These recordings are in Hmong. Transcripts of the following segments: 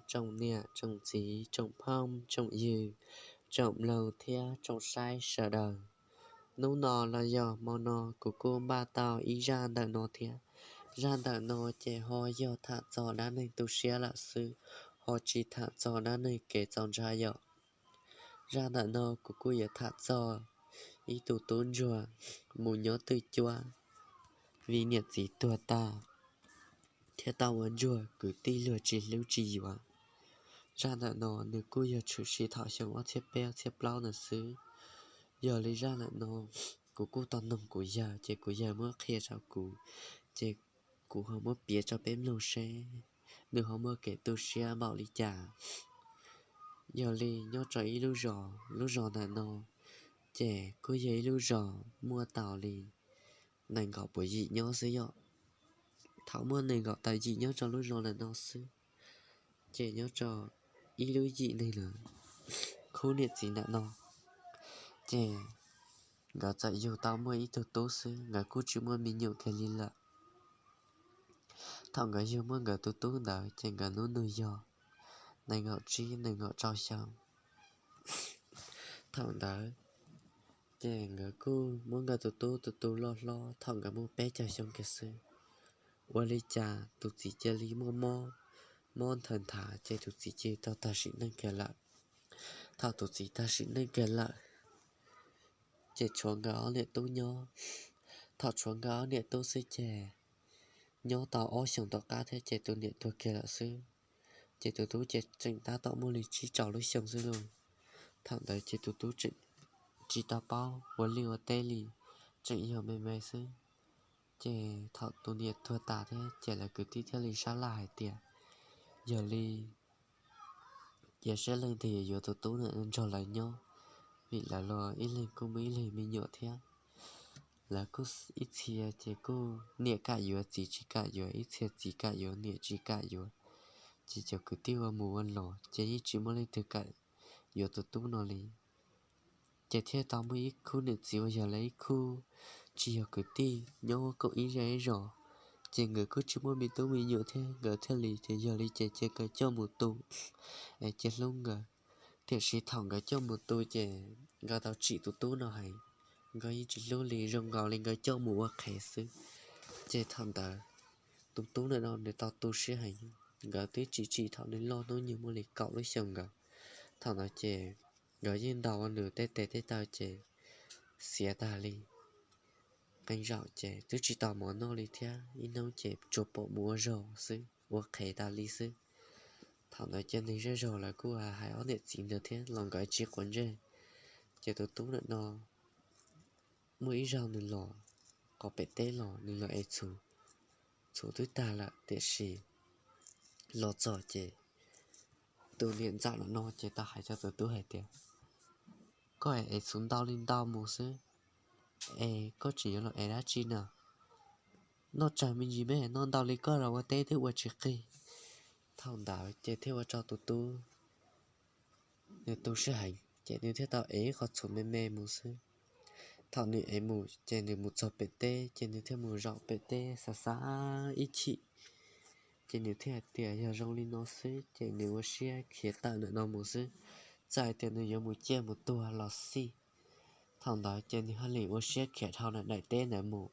tsoom niam tsoom txiv, tsoom phooj tsoom ywg, tsoom mloog thiab tsoom saib sawv daws. Hnub no los yog hmo no kuv kuj npaj tau ib zaj ntawm no thiab. Zaj ntawm no ces ho yog tham txog dab neeg tu siab lawm xwb, ho tsis tham txog dab neeg kev txaus ntshai yom. Zaj ntawm no kuv kuj yuav tham txog ib tug tub ntsuag mus nyob twj cuab vim niam txiv tuag tas thiab tau ua ntsuag kwv tij luag tsis hlub tsis yuav. Zaj ntawm no nws kuj yog tshwm sim thaum xyoo ob txhiab peb ob txhiab plaub ntawd xwb. Yog li zaj ntawm no kuv kuj tau noog kuv yawg ces kuv yawg muab qhia rau kuv, ces kuv ho muab piav rau peb mloog seb nws ho muaj kev tu siab npaum li cas. Yog li nyob rau ib lub zos, lub zos ntawm no ces kuj yog ib lub zos muaj tau li nees nkaum puas yim nyob xwb yom. Thaum muaj nees nkaum tau yim nyob rau lub zos ntawm no xwb, ces nyob rau ib lub yim neeg lawm, khub niam txiv ntawm no ces nkawd txawm yug tau muaj ib tug tub xwb, nkawd kuj tsis muaj me nyuam kiag li lawm. Thaum nkawd yug muaj nkawd tus tub ntawd ces nkawd hnub nyoog yog nees nkaum tsib nees nkaum rau xyoo. Thaum ntawd ces nkawd kuj muab nkawd tus tub, tus tub loj hlob thaum nkawd muaj peb caug xyoo kiag xwb. Ua li cas tus txiv cia li muaj mob, mob nthaws nthav ces tus txiv cia li tau tag sim neej kiag lawm. Thaum tus txiv tag sim neej kiag lawm ces tshuav nkawd ob niam tub nyob. Thaum tshuav nkawd ob niam tub xwb ces nyob tau ob xyoos tom qab thiab ces tus niam tuag kiag lawm xwb. Ces tus tub ces tseem tab tom muaj li tsib rau lub xyoo xwb lauj. Thaum ntawd ces tus tub tseem tsis tau paub ua liaj ua teb li, tseem yog me me xwb. Ces thaum tus niam tuag tas thiab ces lawv kwv tij thiaj li sab laj hais tias yog li cia saib leej twg yuav tus tub no nrog lawv nyob, vim lawv los ib leeg kuj muaj ib leeg me nyuam thiab. Lawv kuj ib txhia ces kuj niam kam yuav txiv tsis kam yuav, ib txhia txiv kam yuav niam tsis kam yuav, ces cov kwv tij ua mus ua los ces yeej tsis muaj leej twg kam yuav tus tub no li. Ces thiaj tau muaj ib khub niam txiv uas yog lawv ib khub tsis yog kwv tij nyob koom ib zej ib zos, ces nkawd kuj tsis muaj me tub me nyuam thiab, nkawd thiaj li ces yog li ces cia nkawd coj mus tu es cia hlub nkawd. Tiam sis thaum nkawd coj mus tu ces nkawd tau tsim tus tub no heev, nkawd yeej tsis hlub li, zoo nkaus li nkawd coj mus ua qhev xwb. Ces thaum ntawd tus tub ntawm no nws tau tu siab heev, nkawd twb tsim tsim thaum nws loj hnub nyoog muaj li kaum lub xyoo nkaus. Thaum ntawd ces nkawd yeej ntaus nws tej tes tej taw ces xiav tas li. Qee zaum ces twb tsis tau mov noj li thiab, ib hnub ces tsuas pom mus ua zog xwb, ua qhev tas li xwb. Thaum ntawd ces neeg zej zog lawv kuj hais ob niam txiv ntawd thiab los nkawd tsis quav ntsej. Ces tus tub ntawm no muaj ib zaug nws los qhov pem teb los nws los ev txhuv, txhuv twb tag lawm tiam sis los txog ces tus niam ntxawm los no ces tau hais rau tus tub hais tias, koj ev txhuv ntau li ntau mus xwb, es koj tseem yuav los ev dab tsi na? Noj tsawg me ntsis me, noj ntau li koj los ua teb twb ua tsis qig. Thaum ntawd ces thiaj ua rau tus tub nws tu siab heev ces nws thiaj tau ev ib qho txhuv me me mus xwb. Thaum nws ev mus ces nws mus txog pem teb ces nws thiaj mus zaum pem teb xav xav ib chim, ces nws thiaj hais tias yog zoo li no xwb ces nws ua siab khiav tawm ntawm no mus xwb, txawm hais tias nws yuav mus ciaj mus tuag los xij. Thaum ntawd ces nws thiaj li ua siab khiav dhau ntawm daim teb ntawd mus,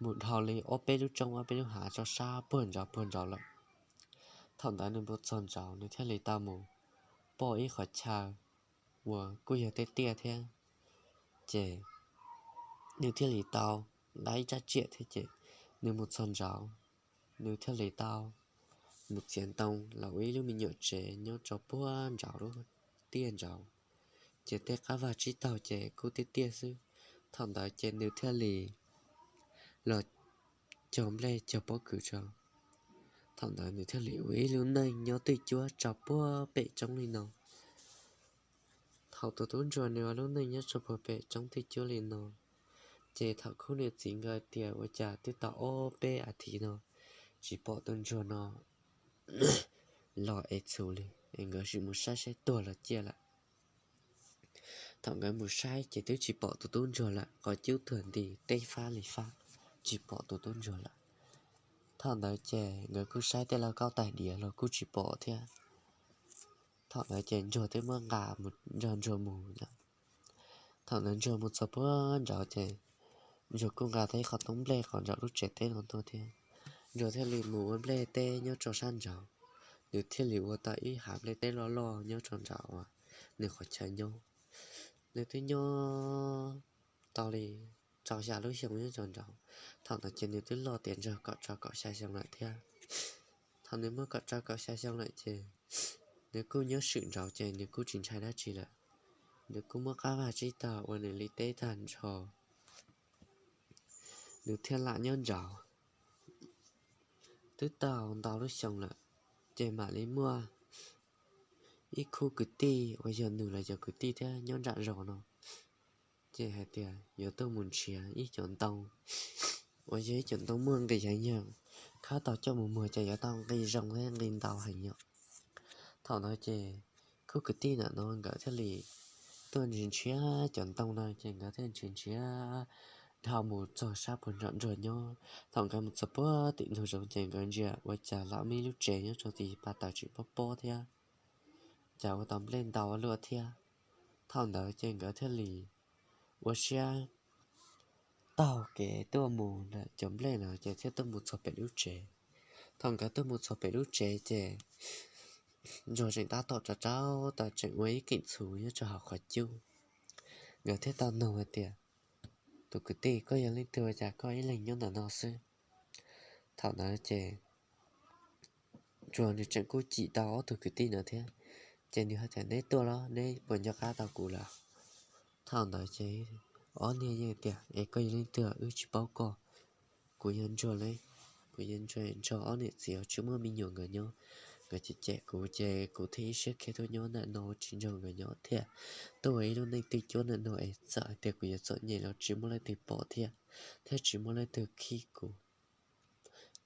mus dhau li ob peb lub roob ob peb lub hav tso sab puag nraud puag nraud lawm. Thaum ntawd nws mus txog nraud nws thiaj li tau mus pom ib qhov chaw uas kuj yog tej tiaj thiab, ces nws thiaj li tau nqa ib rab riam thiab ces nws mus txog nraud, nws thiaj li tau mus txiav ntoo los ua ib lub me nyuam tsev nyob rau puag nraud lub tiaj nraud, ces tej qab vaj tsib taug ces kuj tiaj tiaj xwb. Thaum ntawd ces nws thiaj li los cog nplej cog pob kws rau. Thaum ntawd nws thiaj li ua ib lub neej nyob twj cuab rau puag pem roob li no. Thaum tus tub ntsuag nws ua lub neej nyob rau puag pem roob twj cuab li no, ces thaum khub niam txiv nkawd tias ua cas twb tau ob peb as thiv no tsis pom tus ntsuag no los ev txhuv li, es nkawd sim mus saib saib tuag los ciaj lawm. Thaum nkawd mus saib ces twb tsis pom tus tub ntsuag lawm, qhov cub tuag nti teb fab li fab, tsis pom tus tub ntsuag lawm. Thaum ntawd ces nkawd kuj saib tej lauj kaub tais diav los kuj tsis pom thiab. Thaum ntawd ces Ntsuag twb muab nqa mus nrog Ntsuag mus. Thaum ntawd Ntsuag mus txog puag nraud ces Ntsuag kuj nqa tau ib qhov toob nplej qhov nraum lub tsev teb no tuaj thiab. Ntsuag thiaj li mus ua nplej teb nyob rau sab nraud. Nws thiaj li ua tau ib hav nplej teb loj loj nyob rau nraud uas nws qhov chaw nyob. Nws twb nyob tau li rau xya lub xyoo nyob rau nraud. Thaum ntawd ces nws twb loj tiav ntsog kaum rau kaum xya xyoo lawm thiab. Thaum nws muaj kaum rau kaum xya xyoo lawm ces nws kuj nyob swm nraud ces nws kuj tsis ntshai dab tsi lawm. Nws kuj muab qab vaj tsib taug ua nws li teb tag nrho, nws thiaj lam nyob nraud. Twb tau ntau lub xyoo lawm, ces mam li muaj ib khub kwv tij uas yog nws los cov kwv tij thiab nyob nram zos no, ces hais tias yuav tuaj mus nrhiav ib cov ntoo uas yog ib cov ntoo muaj nqis heev, yog khawb tau coj mus muag ces yuav tau nqi zoo thiab nqi ntau heev yom. Thaum ntawd ces khub kwv tij ntawm no nkawd thiaj li tuaj nrhiav nrhiav cov ntoo no ces nkawd thiaj nrhiav nrhiav dhau mus txog sab puag nram Ntsuag nyob. Thaum nkawd mus txog puag tim ntug zoov ces nkawd ntsia ua cas lam muaj ib lub tsev nyob rau tim pas tawm tseem pob pob thiab, cas ua tau nplej ntau ua luaj thiab. Thaum ntawd ces nkawd thiaj li ua siab taug kev tuaj mus ntawm cov nplej no ces thiaj tuaj mus txog pem lub tsev. Thaum nkawd tuaj mus txog pem lub tsev ces Ntsuag tseem tab tom rau rau tau tseem ua ib keem txhuv nyob rau hauv qhov cub. Nkawd thiaj tau nug hais tias, tus kwv tij, koj yog leej twg ua cas koj ib leeg nyob ntawm no xwb? Thaum ntawd ces Ntsuag nws tseem kuj cim tau ob tug kwv tij no thiab, ces nws hais tias, neb tuaj los neb puas nco qab tau kuv lawm? Thaum ntawd ces ob niag yeej tias, es koj yog leej twg, wb tsis paub koj. Kuv yog Ntsuag, kuv yog Ntsuag nrog ob niam txiv uas tsis muaj me nyuam nkawd nyob. Nkawd cem cem kuv ces kuv thiaj ib siab khiav tuaj nyob ntawm no tsis nrog nkawd nyob thiab, tuaj ua ib lub neej twj cuab ntawm no es txawm hais tias kuv yuav txom nyem los tsis muaj leej twg pom thiab, thiab tsis muaj leej twg khib kuv.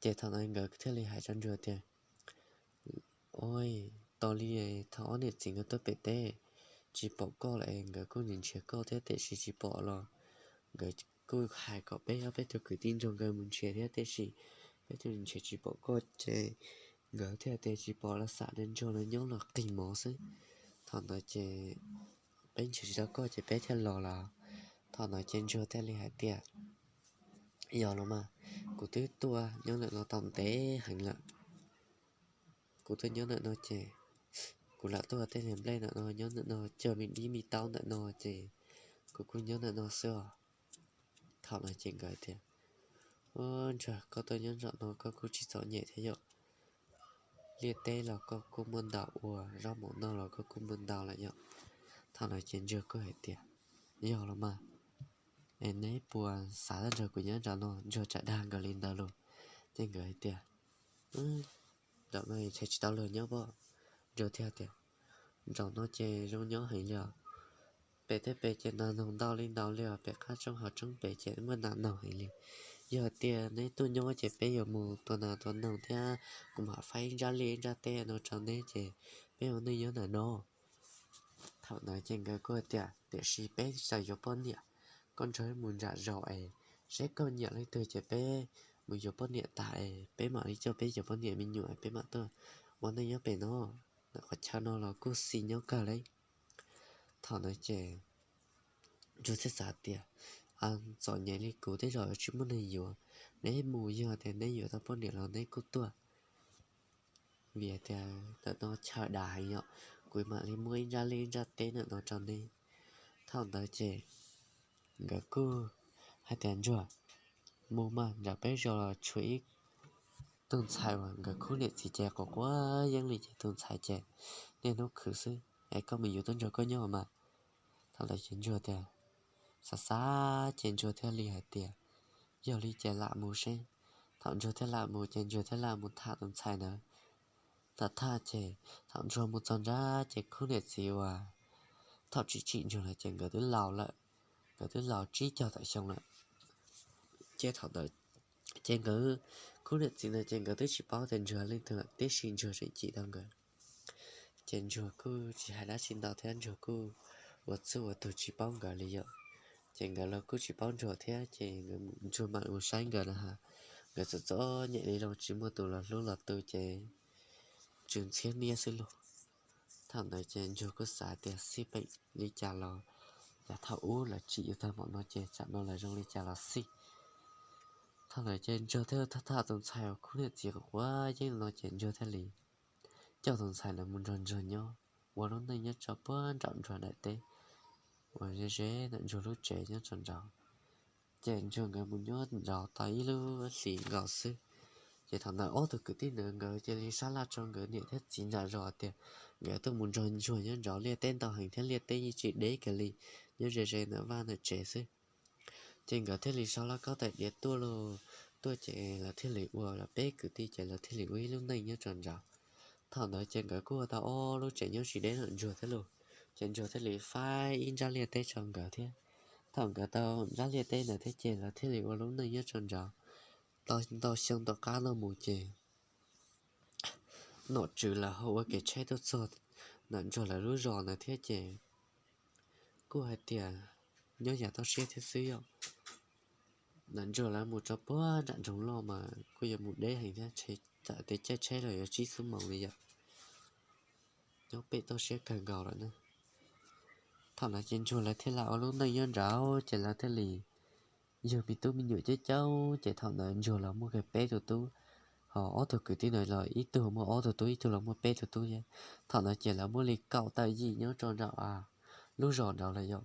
Ces thaum ntawd nkawd thiaj li hais rau Ntsuag tias, ua, tau li thaum ob niam txiv nkawd tuaj pem teb tsis pom koj lawm es nkawd kuj nrhiav koj thiab tiam sis tsis pom los nkawd kuj hais kom peb ob peb tug kwv tij nrog nkawd mus nrhiav thiab tiam sis peb tug nrhiav tsis pom koj ces nkawd thiaj tias tsis pom los xam li Ntsuag los nyob los qig mov xwb. Thaum ntawd ces peb nrhiav tsis tau koj ces peb thiaj los lawm. Thaum ntawd ces Ntsuag thiaj li hais tias, yog los mas, kuv twb tuaj nyob ntawm no tau ntev heev lawm. Kuv tuaj nyob ntawm no ces kuv lam tuaj tej niag nplej ntawm no, nyob ntawm no cog me dib me taub ntawm no ces kuv kuj nyob ntawm no xwb os. Thaum no ces nkawd tias, ua, Ntsuag, koj tuaj nyob nram no koj kuj tsis txom nyem thiab yom. Liaj teb los koj kuj muaj ntau ua, zaub mov noj los koj kuj muaj ntau lawm yom. Thaum no ces Ntsuag kuj hais tias, yog los mas, es neb puas xav tuaj nrog kuv nyob nram no? Ntsuag txawm dag nkawd li ntawd los, ces nkawd hais tias, nram no tsis tau luag nyob pob. Ntsuag thiaj tias, nram no ces zoo nyob heev li os. Pem tej pem ces nas noog ntau li ntau li os, pem qab roob hauv roob pem ces muaj nas noog heev li. Yog tias neb tuaj nyob ces peb yuav mus tua nas tua noog thiab kuv mam faib ntsab liaj ntsab teb no rau neb ces peb ua neej nyob ntawm no. Thaum ntawd ces nkawd kuj tias, tiam sis peb tsis tau yuav poj niam, koj nrog wb mus nram zos es seb koj nyiam leej twg ces peb mus yuav poj niam tas es peb mam li coj peb cov poj niam me nyuam peb mam tuaj ua neej nyob pem no. Ntawm qhov chaw no los kuj xis nyob kawg li. Thaum ntawd ces Ntsuag thiaj xav tias, txom nyem li kuv tej zaum tsis muaj neeg yuav, neb mus yog tias neb yuav tau poj niam los neb kuj tuaj, vim tias ntawm no chaw dav heev yom, kuv mam li muab ib ntsab liaj ib ntsab teb ntawm no rau neb. Thaum ntawd ces nkawd kuj hais tias, Ntsuag, mus mas, nram peb zos los tshuav ib tug ntxhais uas nkawd khub niam txiv ces quav quav yeeb li ces tus ntxhais ces niaj hnub khwv xwb es koj mus yuav tuaj nrog koj nyob mas. Thaum ntawd ces Ntsuag tias, xav xav ces Ntsuag thiaj li hais tias, yog li ces lam mus seb. Thaum Ntsuag thiaj lam mus ces Ntsuag thiaj lam mus tham tus ntxhais ntawd. Tham tham ces thaum Ntsuag mus txog nrab ces khub niam txiv uas thaum tsim tsim Ntsuag lawm ces nkawd twb laus lawm, nkawd twb laus tsib caug tawm xyoo lawm. Ces thaum ntawd ces nkawd khub niam txiv ntawd ces nkawd twb tsis paub tias Ntsuag leej twg lawm, tiam sis Ntsuag tseem cim tau nkawd. Ces Ntsuag kuj tsis hais dab tsi ntau thiab Ntsuag kuj ua txuj ua tug tsis paub nkawd li yom. Ces nkawd los kuj tsis paub Ntsuag thiab ces Ntsuag mam mus saib nkawd na has, Nkawd txom txom nyem li los tsis muaj tus los hlub los tu ces tsw ntxhiab niab xwb lauj. Thaum ntawd ces Ntsuag kuj xav tias xij peem li cas los, yav thaum ub lawv tsim yus tag npaum no ces tsam no lawv zoo li cas los xij. Thaum ntawd ces Ntsuag thiaj tham tham tus ntxhais uas khub niam txiv quav quav yeeb no ces Ntsuag thiaj li coj tus ntxhais ntawd mus nrog Ntsuag nyob ua lub neej nyob rau puag nram Ntsuag daim teb uas ze ze ntawm Ntsuag lub tsev nyob rau nraud. Ces Ntsuag nkawd mus nyob nraud tau ib lub hlis nkaus xwb, ces thaum ntawd ob tug kwv tij ntawd nkawd cia li sab laj rau nkawd niam thiab txiv nram zos tias nkawd tuaj mus nrog Ntsuag nyob nraud, liaj teb ntau heev thiab liaj teb yeej tsis deb kiag li, nyob ze ze ntawm vaj ntawm tsev xwb. Ces nkawd thiaj li sau laj kaub tais diav tuaj lauj. Tuaj ces lawv thiaj li ua, lawv peb kwv tij ces lawv thiaj li ua ib lub neej nyob rau nraud. Thaum ntawd ces nkawd kuj ua tau ob lub tsev nyob tsis deb ntawm Ntsuag thiab lauj. Ces Ntsuag thiaj li faib ib nrab liaj teb rau nkawd thiab. Thaum nkawd tau nrab liaj teb ntawd thiab ces lawv thiaj li ua lub neej nyob rau nraud tau ntau xyoo tom qab no mus ces nom tswv lawv ho ua kev tsheb tuaj txog ntawm Ntsuag lawv lub zos ntawd thiab ces kuj hais tias nyob yav toj siab thiab xwb yom. Ntawm Ntsuag lawv mus rau puag nram nroog loj mas kuj yuav mus deb heev thiab, txawm tias caij tsheb los yuav tsib xuab moos li yom. Nyob pem toj siab kawg nkaus lawm na. Thaum ntawd ces Ntsuag lawv thiaj li ua lub neej nyob nraud ces lawv thiaj li yug me tub me nyuam coob coob. Ces thaum ntawd Ntsuag los muaj kiag peb tug tub, ho ob tug kwv tij ntawd los ib tug muaj ob tug tub, ib tug los muaj peb tug tub thiab. Thaum ntawd ces lawv muaj li kaum tawm yim nyob rau nram lub zos nraud lawm yom.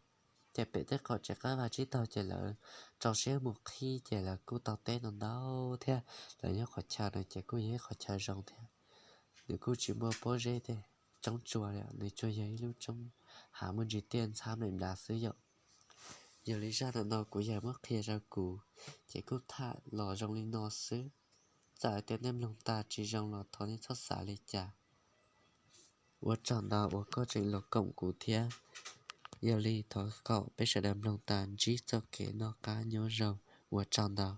Ces pem tej qhov tsev qab vaj tsib taug ces lawv rau siab mus qhib ces lawv kuj tau teb ntau ntau thiab. Lawv nyob qhov chaw no ces kuj yog ib qhov chaw zoo thiab, nws kuj tsis muaj pob zeb tej, roob tsua li, nws tsuas yog ib lub roob hav muaj ntsis tiaj ntxhab nplaim nplav xwb yom. Yog li zaj ntawm no kuv yawg muab qhia rau kuv, ces kuj tham los zoo li no xwb. Txawm hais tias nej mloog tas tsis zoo los thov nej txhob xav li cas. Ua tsaug ntau uas koj tseem los koom kuv thiab. Yog li thov kom peb sawv daws mloog tas ntsib txoj kev noj qab nyob zoo. Ua tsaug ntau.